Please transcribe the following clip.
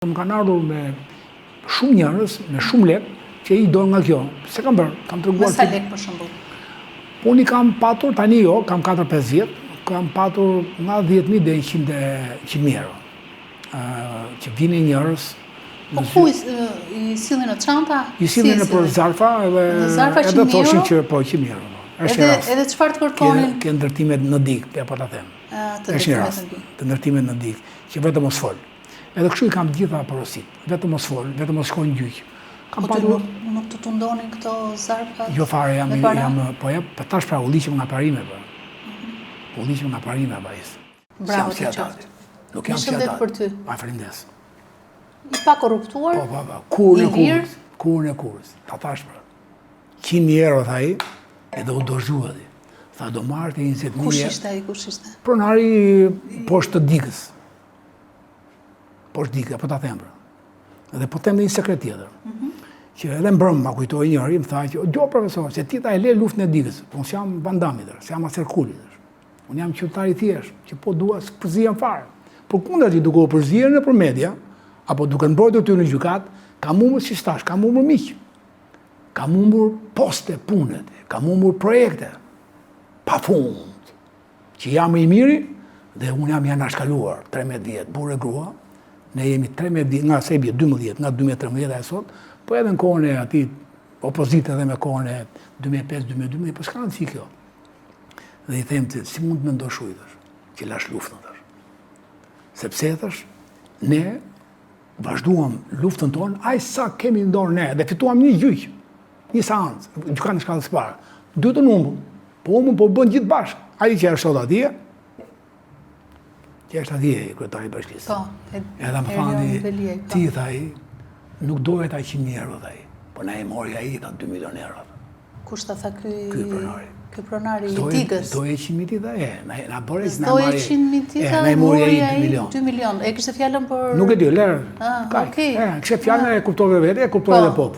Më kanë ardhur me shumë njerëz, me shumë lek, që i do nga kjo. S'e kam bërë, kam treguar. Me sa lek për shembull? Po unë i kam patur, tani jo, kam 4-5 vjet, kam patur nga 10.000 deri 100.000 euro. Që vinin njerëz Po ku i sillnin në çanta? I sillnin nëpër zarfa edhe edhe thoshin që po 100.000 euro. Po. Është edhe edhe çfarë të kërkonin? Ke ndërtimet në Digë, ja po ta them. Të është një rast, të ndërtimet në Digë, që vetëm mos fol. Edhe kështu i kam të gjitha porositë, vetëm mos fol, vetëm mos shko në gjyq. Kam po patur nuk, nuk të tundonin këto zarfa? Jo fare, jam jam po ja, po tash pra udhëhiqem nga parime po. Mm -hmm. Udhëhiqem nga parime vajzë. Bravo të qoftë. Nuk jam si ata. për ty. Pa faleminderit. I pa korruptuar? Po, po, po. Kurrën e kurrës. Kurrën e kurrës. Ta thash pra. 100.000 euro, tha ai, edhe u dorëzua ti. Tha do marrë të 20.000 Kush ishte ai, kush ishte? Pronari poshtë të Digës. Poshtë Digës, po ta them pra. Dhe po them dhe një sekret tjetër. Mm -hmm. Që edhe mbrëmë ma kujtoi njëri, më tha që, jo profesor, se ti ta e le luftën e Digës, po unë s'jam Van Dami, s'jam as Herkuli, unë jam qytetar i thjeshtë, që po dua s'përzihem fare. Përkundrazi duke u përzier nëpër media, apo duke mbrojtur ty në gjykatë, kam humbur si tash, kam humbur miq, kam humbur poste pune, kam humbur projekte, pa fund që jam më i miri dhe unë jam i anashkaluar 13 vjet, burrë e grua, ne jemi 13 vjet, nga se bie 12, nga 2013 e sot, po edhe në kohën e atij opozite dhe me kohën e 2005-2012, po s'ka rëndësi kjo. Dhe i them të, si mund të mendosh ujë, thash, që lash luftën, thash. Sepse, thash, ne vazhduam luftën tonë, aq sa kemi në dorë ne, dhe fituam një gjyq, një seancë, gjykatën e shkallës së parë. Dytën humbëm, po humbëm, po bënë gjithë bashkë. Ai që është sot atje, që është atje kryetari i bashkisë. Po, edhe më tha, po. ti, tha ai, nuk doje ta 100.000 euro, tha ai, po na e mori ai, tha 2 milion euro. Kush ta tha ky? Ky pronari. Ky pronari i Digës. S'doje 100.000 ti tha, e, na na bëre na mori. S'doje 100.000 ti tha, na mori ai 2 milion. 2 milion. E kishte fjalën për Nuk e di, lër. Ah, okay. E, kishte fjalën e kuptove vetë, e kuptoi edhe po.